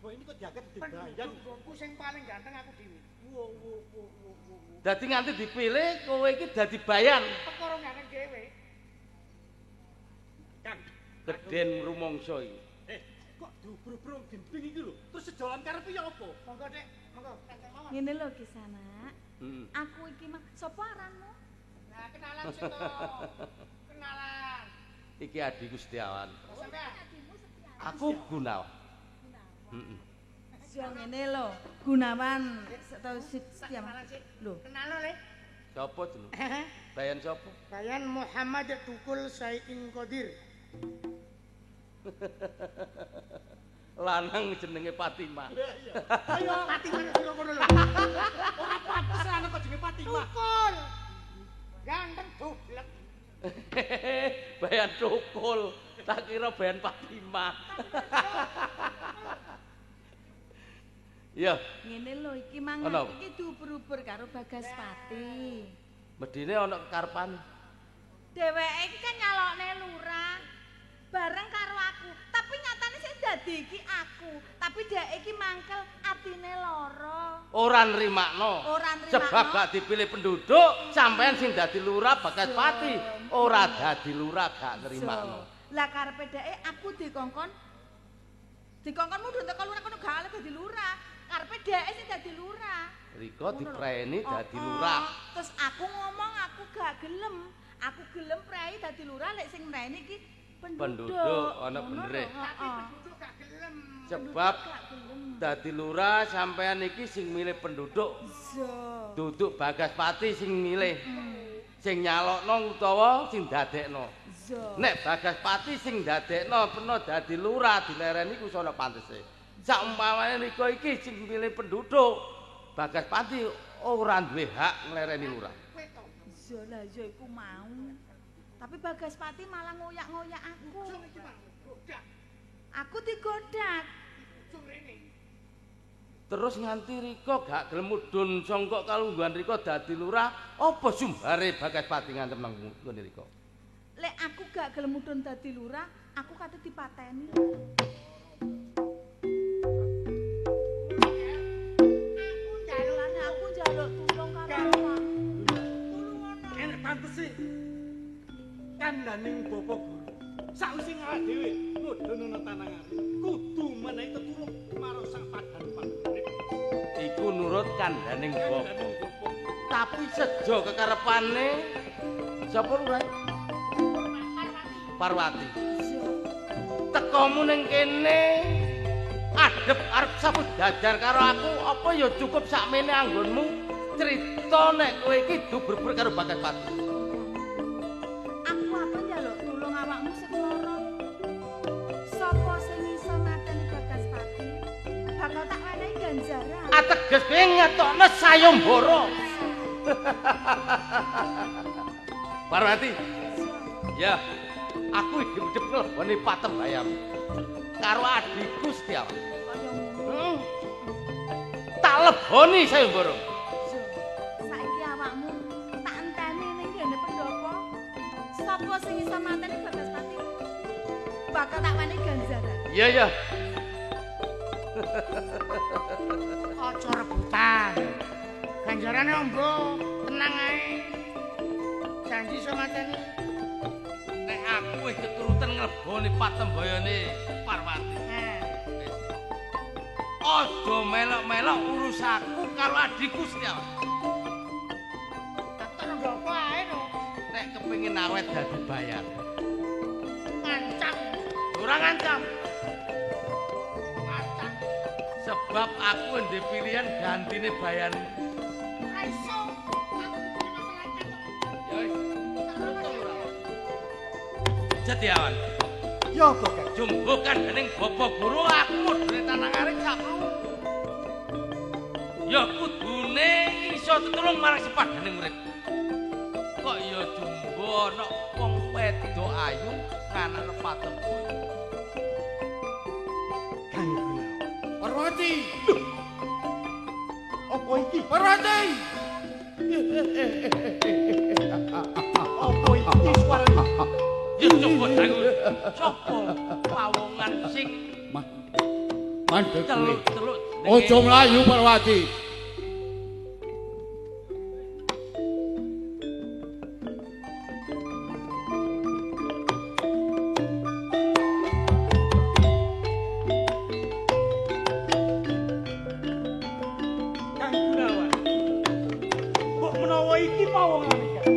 Wah, ini kok dianggap dadi bayan. Pendudukku sing paling ganteng aku dhewe. Wo wo wo wo wo. Dadi nganti dipilih kowe iki dadi bayan. Perkara ganteng dhewe. Kang, gedhen rumangsa iki. Kok diuber-uber wong gendeng iki lho. Terus sejalan karepe ya apa? Monggo, Dik. Monggo, santai mawon. Ngene lho Kisana. Aku iki mah sapa aranmu? Lah kenalan sik to. Kenalan. Iki adhiku Setiawan. Sampeyan Adhimu Setiawan. Aku Gunawan. Heeh. Ya ngene lho, Gunawan atau Setiawan. Kenalan sik. Lho, Kenal lho, Le. Sapa jeneng? Bayan sapa? Bayan Muhammad Tukul Saing Qadir. Lanang jenenge Fatimah. Ayo Fatimah nek sira kono lho. Ora pantes lanang kok jenenge Fatimah. Tukul. Ganteng dublek. Bayan Tukul, tak kira Bayan Fatimah. Iya. Ngene lho iki mang iki diuber-uber karo Bagaspati. Medine ana kekarepan. Dheweke iki kan nyalokne lurah bareng karo aku, tapi nyatane sing dadi iki aku. Tapi dheweke iki mangkel atine lara. Ora nrimakno. Ora nrimakno. Sebab gak dipilih penduduk, sampean sing dadi lurah Bagaspati ora dadi lurah gak nrimakno. Lah karepe dheweke aku dikongkon mudhun teko lurah kono gak oleh dadi lurah. Karepe dheweke sing dadi lurah. Rika dipreni dadi lurah. Terus aku ngomong aku gak gelem. Aku gelem prei dadi lurah lek sing mreni iki penduduk. Penduduk ana benere. Tapi penduduk gak gelem. Sebab dadi lurah sampean iki sing milih penduduk. Duduk Bagaspati sing milih. Sing nyalokno utawa sing dadekno. Nek Bagaspati sing dadekno peno dadi lurah dilereni ku sono pantese. Saumpamane rika iki sing milih penduduk, Bagaspati ora duwe hak nglereni lurah. Iya lah ya iku mau. Tapi Bagaspati malah ngoyak-ngoyak aku. Aku digodak. Terus nganti rika gak gelem mudhun sangka kalungguhan rika dadi lurah, apa sumbare Bagaspati ngantem nang nggone rika? Lek aku gak gelem mudhun dadi lurah, aku kate dipateni. Aku njaluk tulung karo awakmu. Enek pantes sih. Kandhaning Bapak Guru. Sakwise awake dhewe mudhun ana tanangane, kudu menehi tetulung marang sang padan pangurip. Iku nurut kandhaning Bapak. Tapi sejo kekarepane sapa lurah? Parwati. Tekomu ning kene adep arep sapu dajar karo aku apa ya cukup sakmene anggonmu crita nek kowe iki duber-ber karo Bagaspati. Aku apa njaluk tulung awakmu sekloro. Sapa sing iso mateni Bagaspati? Bakal tak wenehi ganjaran. Ateges kowe ngetokno sayembara. Parwati. Ya, aku hidup-hidup ngleboni patembayam karo adikku Setiawan. Tak leboni sayembara. Saiki awakmu tak enteni ning ngene pendopo. Sapa sing iso mateni Bagaspati? Bakal tak wenehi ganjaran. Iya, iya. Aja rebutan. Ganjarane ombo, tenang ae. Janji iso mateni. Nek aku wis keturutan ngleboni patembayane Parwati. Aja melok-melok urusanku karo adikku Setiawan. Tak ndopo ae no. Nek kepengin awet dadi bayar. Ngancam. Ora ngancam. Ngancam. Sebab aku ndek pilihan gantine bayan. Ora iso. Aku duwe masalah kok. Ya wis. Setiawan. Ya apa, Kang? Jumbo kandhaning Bapak Guru aku mudhune tanangare gak perlu. Ya kudune iso tetulung marang sepadane urip. Kok ya jumbo ana wong wedok ayu nganakno patemboyo. Kang Gunawan. Parwati. Apa iki? Parwati. Apa iki suarane? Ya coba dangu. Sapa pawongan sing mandeg kowe. Teluk-teluk. Aja mlayu Parwati. Kang Gunawan. Mbok menawa iki pawongane, Kang?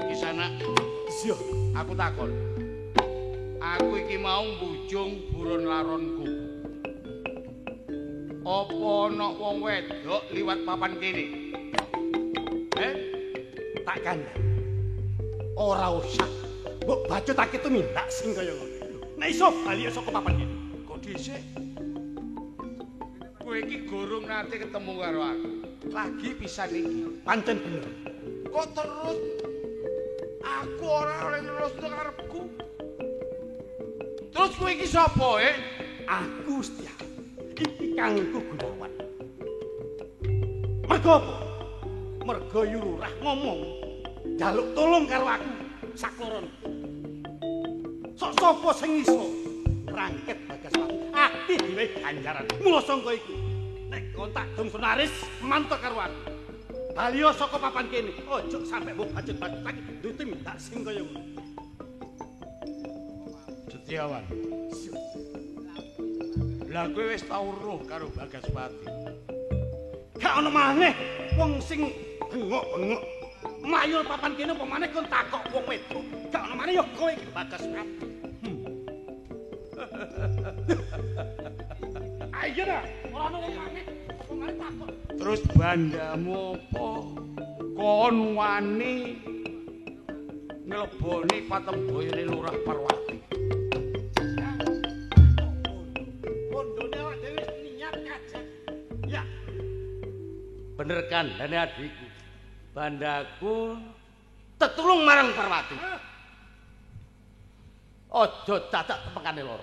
Kisana, Iya. aku takon. Aku iki mau mbujung buron laronku. Apa ana wong wedok liwat papan kene? Tak kandhani. Ora usah mbok bacutake tumindak sing kaya ngono. Nek iso bali saka papan kene. Kok dhisik? Kowe iki gorong nate ketemu karo aku. Lagi pisan iki. Pancen bener. Kok terus aku ora oleh nerusno karepku. Terus kowe iki sapa, Aku Setia. Iki Kangku Gunawan. Mergo apa? Mergo Yu Lurah ngomong njaluk tolong karo aku sakloron. Sok sapa sing iso ngrangket Bagaspati? Ati dhewe ganjaran. Mula sangka iku nek kon tak dong Sonaris mantuk karo aku. Baliyo saka papan kene, ojo sampe mbok bacut-bacut lagi duwe tumindak sing kaya ngono. Setiawan. Lah kowe wis tau roh karo Bagaspati. Gak ono maneh wong sing bengok-bengok mlayu papan kene apa maneh kon takok wong wedok. Gak ono maneh ya kowe iki Bagaspati. Ayo dah, ora ono wong maneh, apa maneh takok. Terus bandamu apa? Kon wani ngleboni patemboyone Lurah Parwati. Bondone awak dhewe wis niat kajak. Ya. Bener kandhane adikku. Bandaku tetulung marang Parwati. Aja dadak tepengane loro.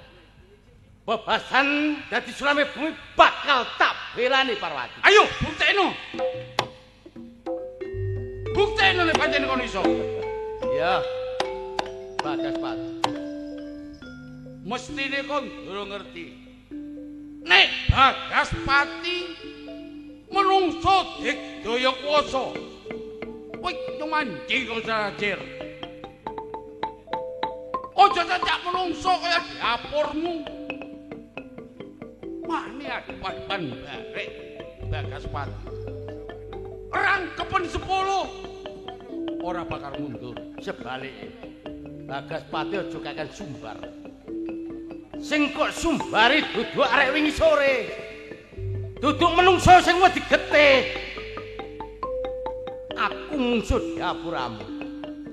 Bebasan dadi sulame bumi bakal tak belani Parwati. Ayo buktekno. Buktekno nek pancen kono iso. Iya. Bagaspati. Mestine kon durung ngerti. Nek Bagaspati menungso digdaya kuwasa. Kowe manjing kok sarajir. Aja cacak menungso kaya dapurmu. Wani adepan barek Bagaspati. Rangkepen 10 ora bakal mundur. Sebalike Bagaspati aja kakean sumbar. Sing kok sumbari duduk arek wingi sore. Duduk menungso sing wedi getih. Aku mungsuh dapuramu.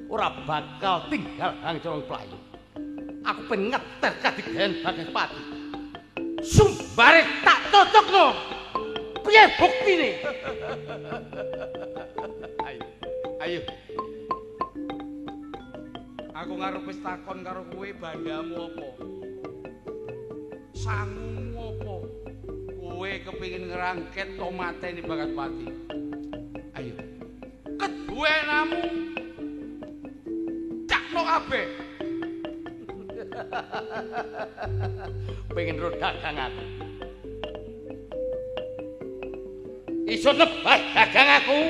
Ora bakal tinggal hang colong playu. Aku pengen ngeter kadigdayan Bagaspati. Sumbare tak cocokno. Piye buktine? Ayo. Ayo. Aku ngarep wis takon karo kowe bandamu apa? Sangumu apa? Kowe kepengin ngrangket to mateni Bagaspati. Ayo. Keduwenamu cakno kabeh. Pengen ro dagang aku. Iso nebas dagang aku.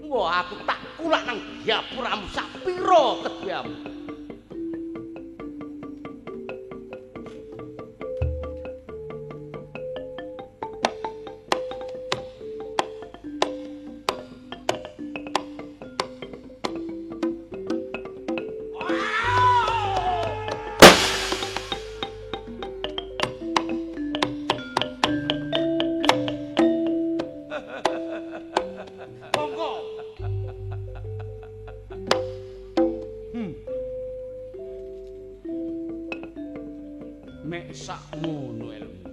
Wah, aku tak kulak nang dapuramu sak pira keduweamu. Mek sakmono ilmu.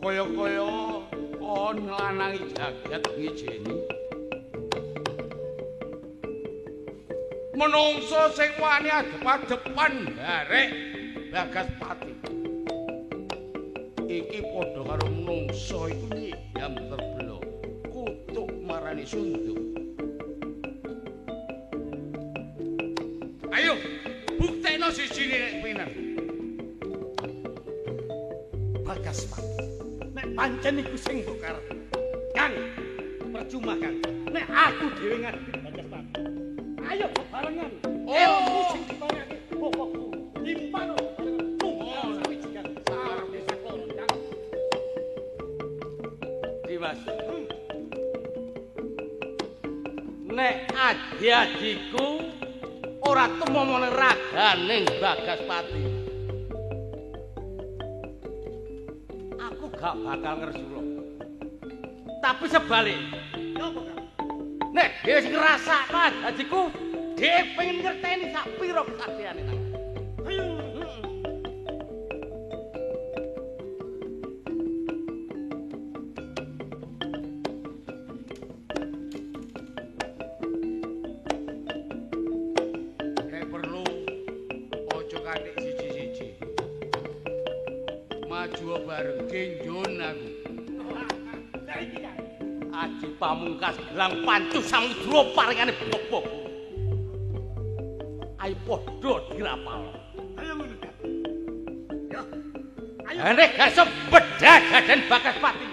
Kaya-kaya kon nglanangi jagat ngijeni. Menungso sing wani adep-adepan barek Bagaspati. Iki padha karo menungso iku nyidam terbela, kutuk marani sunduk. Ayo, buktekno sijine nek pinter. Bagaspati. Nek pancen iku sing mbok karep. Kang, percuma Kang. Nek aku dhewe ngadepi Bagaspati. Ayo bebarengan. Ilmu sing diparingake bapakku. Timpano barengan. Tunggal sawiji Kang. Sarep sakloro Kang. Dimas. Nek adi-adiku ora tumomone raganing Bagaspati. Aku gak bakal ngresula. Tapi sebalik, nek dhewe sing ngrasakno ajiku, dhewe pengen ngerteni sak pira kesaktiane ta. Ayo. Nek perlu aja katik siji-siji. Maju bareng genjon aku. Aji Pamungkas gelang pancu samudra paringane bapak. Ayo padha dirapal. Ayo ngono, Kang. Yo. Ayo. Nek gak bedah gaden Bagaspati,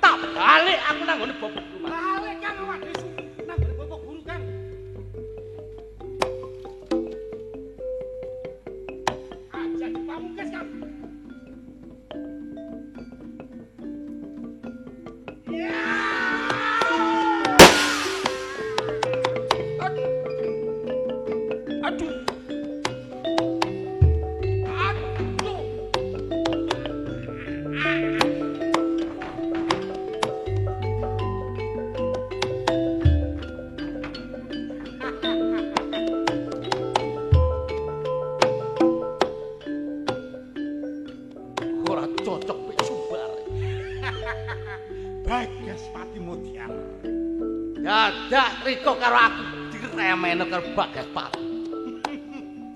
tak balik aku nang nggone bapak guru. Balik Kang awak dhewe nang nggone bapak guru, Kang. Aja Pamungkas, Kang. Ora cocok pek sumbar. Bagaspati Mutiara. Dadak Riko karo aku diremehno karo Bagaspati.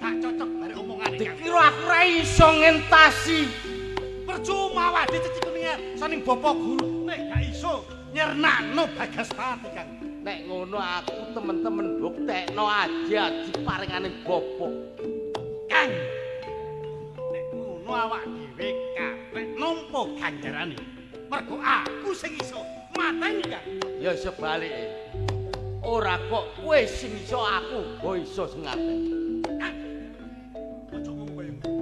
Gak cocok bare omongane. Dikira aku ora iso ngentasi. Percuma awake cecik kuningan saning bapak guru nek gak iso nyernakno Bagaspati, Kang. Nek ngono aku temen-temen buktekno aji-aji paringane bapak. Kang. Nek ngono awak dhewe kabeh nampa ganjarane. Mergo aku sing iso mateni, Kang. Ya sebalike. Ora kok kowe sing iso, aku uga iso sing mateni. Kang. Aja ngomong kaya ngono.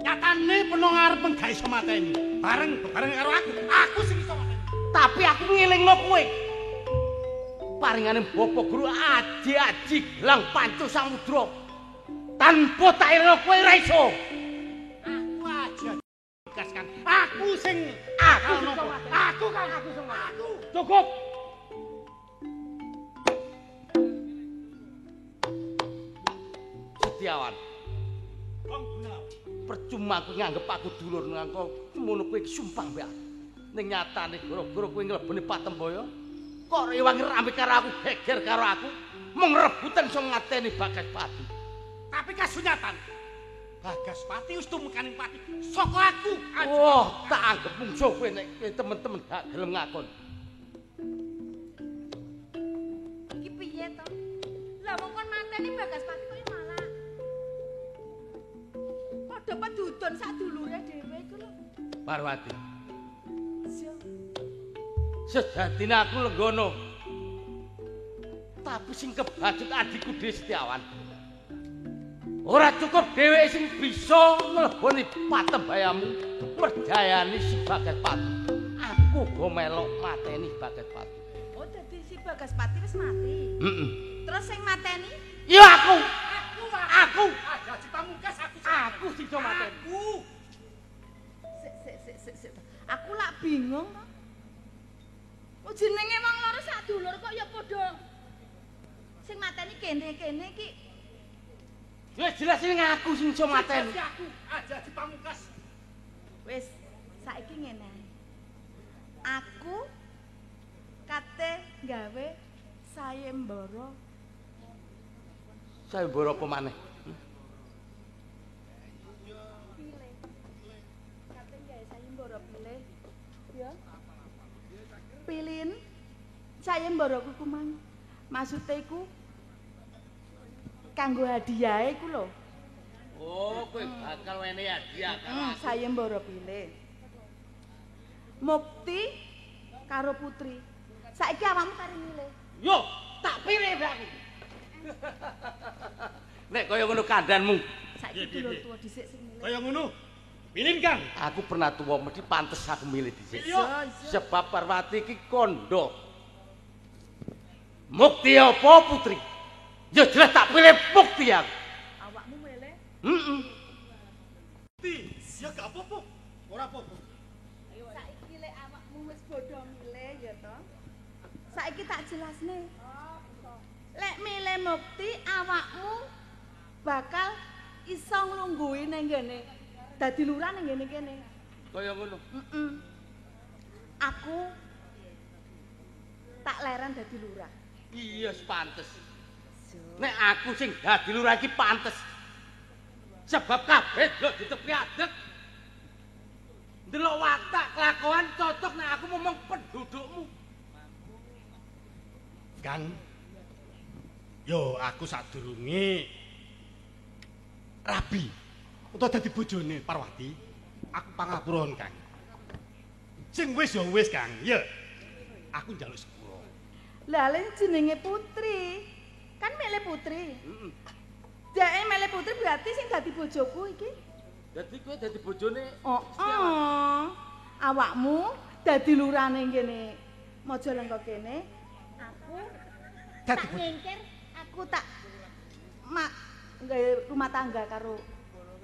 Nyatane peno ngarep gak iso mateni. Bareng bebareng karo aku, aku sing iso mateni. Tapi aku ngelingno kowe. Paringane bapak guru aji-aji gelang pancu samudra. Tanpa tak elingno kowe ora iso. Aku aja gas, Kang. Aku sing aku sing aku, Kang. Aku sing aku. Cukup. Setiawan. Wong Gunawan. Percuma kowe nganggep aku dulur nangko semono kowe sumpah mbek aku. Ning nyatane gara-gara kowe ngleboni Patembaya, kok rewangi rame karo aku, geger karo aku, mung rebutan iso ngateni Bagaspati. Tapi kasunyatan Bagaspati wis tumekaning pati saka aku. Wah, tak anggep mungsuh kowe nek temen-temen gak gelem ngakon. Iki piye to? Lah wong kon mateni Bagaspati kok malah padha pedudon sak dulure dhewe iku lho. Parwati. Sejatine aku lenggono. Tapi sing kebacut adikku Dhewe Setiawan. Ora cukup dheweke sing bisa ngleboni patembayamu merdayani si Bagaspati. Aku uga melok mateni Bagaspati. Oh, dadi si Bagaspati wis mati. Heeh. Terus sing mateni? Ya aku. Aku. Aja Pamungkas aku. Aku sing iso mateni. Aku. Sik sik sik sik sik. Aku lak bingung to. Oh jenenge wong loro sak dulur kok ya padha sing mateni kene-kene iki. Wis jelas sing aku sing iso mateni. Aku aja Pamungkas. Wis saiki ngene ae. Aku kate gawe sayembara. Sayembara apa maneh? Pilih. Kate gawe sayembara pilih. Ya. Pilin sayembara ku mang. Maksude iku kanggo hadiahe iku lho. Oh, kowe bakal wenehi hadiah karo aku. Sayembara pilih. Mukti karo Putri. Saiki awakmu kari milih. Yo, tak pilih mbak aku. Nek kaya ngono kandhanmu. Saiki dulur tuwa dhisik sing milih. Kaya ngono. Pilih, Kang. Aku pernah tuwa mesti pantes aku milih dhisik. Iya. Sebab Parwati iki kandha. Mukti apa Putri? Ya jelas tak pilih Mukti aku. Awakmu milih? Heeh. Mukti, ya gak apa-apa. Ora apa-apa. Ayo Lek awakmu wis bodho milih ya to. Saiki tak jelasne. Lek milih Mukti awakmu bakal iso nglungguhi ning ngene. Dadi lurah ning ngene kene. Kaya ngono. Heeh. Aku tak leren dadi lurah. Iya, pantes. Nek aku sing dadi lurah iki pantes. Sebab kabeh lho ditepi adeg. Ndelok watak kelakuan cocok nek aku ngomong pendudukmu. Kang. Yo aku sadurunge rabi utawa dadi bojone Parwati, aku pangapuran Kang. Sing wis ya wis Kang. Ya. Aku njaluk sepuro. Lah lha jenenge Putri. Kan milih Putri. Heeh. Deke milih Putri berarti sing dadi bojoku iki. Dadi kowe dadi bojone. Heeh. Awakmu dadi lurane kene. Majalengka kene. Aku dadi tak nyingkir, aku tak mak gawe rumah tangga karo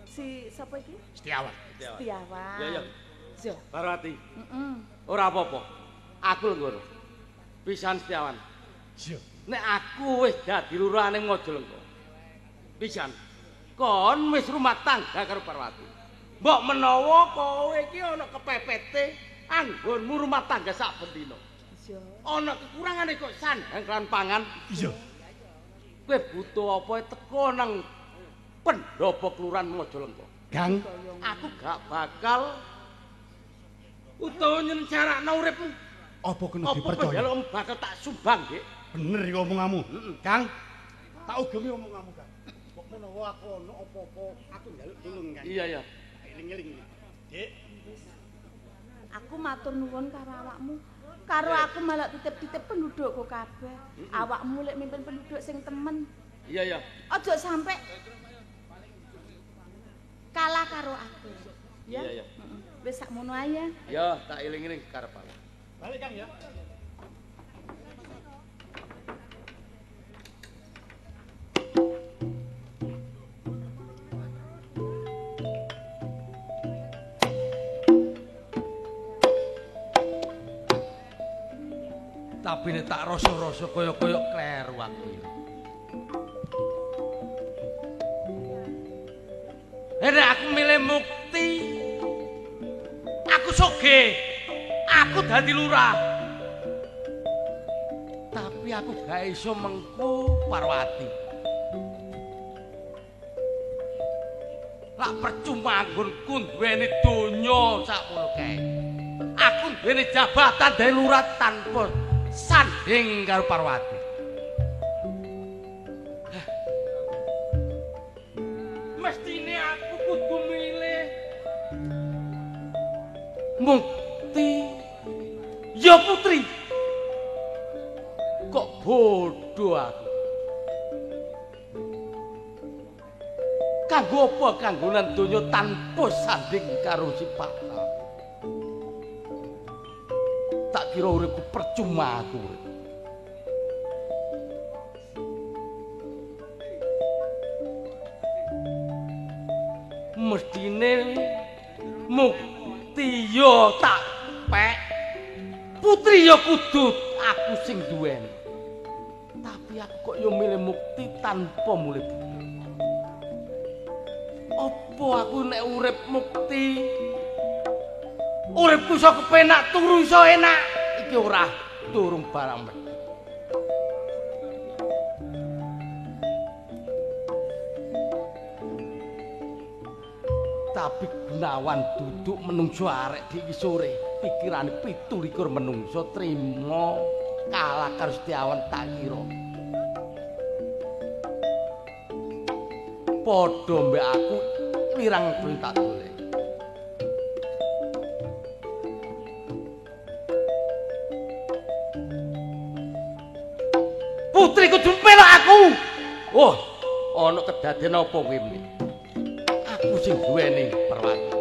si sapa iki? Setiawan. Setiawan. Ya ya. Yo. Parwati. Heeh. Ora apa-apa. Aku lho ngono. Pisan Setiawan. Iya. Nek aku wis dadi lurahane Majalengka. Pisan. Kon wis rumah tangga karo Parwati. Mbok menawa kowe iki ana kepepete anggonmu rumah tangga sak bendina. Iya. Ana kekurangane kok sandang kelan pangan. Iya. Kowe butuh apa teko nang pendopo kelurahan Majalengka. Kang, aku gak bakal utawa nyencarakno uripmu. Apa kena dipercaya? Apa njalukmu bakal tak sumbang, Dik. Bener iki omonganmu. Kang, tak ugemi omonganmu, Kang. Mbok menawa aku ana apa-apa, aku njaluk tulung, Kang. Iya, iya. Eling-eling. Dik. Aku matur nuwun karo awakmu. Karo aku malah titip-titip pendudukku kabeh. Awakmu lek mimpin penduduk sing temen. Iya, iya. Aja sampe kalah karo aku. Ya. Iya, iya. Wis sakmono ae ya. Ya, tak eling-eling karep aku. Balik Kang ya. Tapi nek tak rasa-rasa kaya-kaya kleru aku ya. Nek aku milih Mukti, aku sugih, aku dadi lurah. Tapi aku gak iso mengku Parwati. Lak percuma anggonku duweni donya sakmono kae. Aku duweni jabatan dadi lurah tanpa sanding karo Parwati. Mestine aku kudu milih Mukti ya Putri. Kok bodoh aku. Kanggo apa kanggonan donya tanpa sanding karo si Parwati? Tak kira uripku percuma aku urip. Mestine Mukti yo tak pek, Putri yo kudu aku sing duweni. Tapi aku kok yo milih Mukti tanpa mulih Putri. Apa aku nek urip Mukti uripku iso kepenak, turu iso enak. Iki ora durung barang mesti. Tapi Gunawan duduk menungso arek iki sore, pikirane 27 menungso trimo kalah karo Setiawan tak kira. Padha mbek aku wirang tak golek. Putri kudu melok aku. Wah, ana kedadean apa kowe mrene? Aku sing duweni Parwati.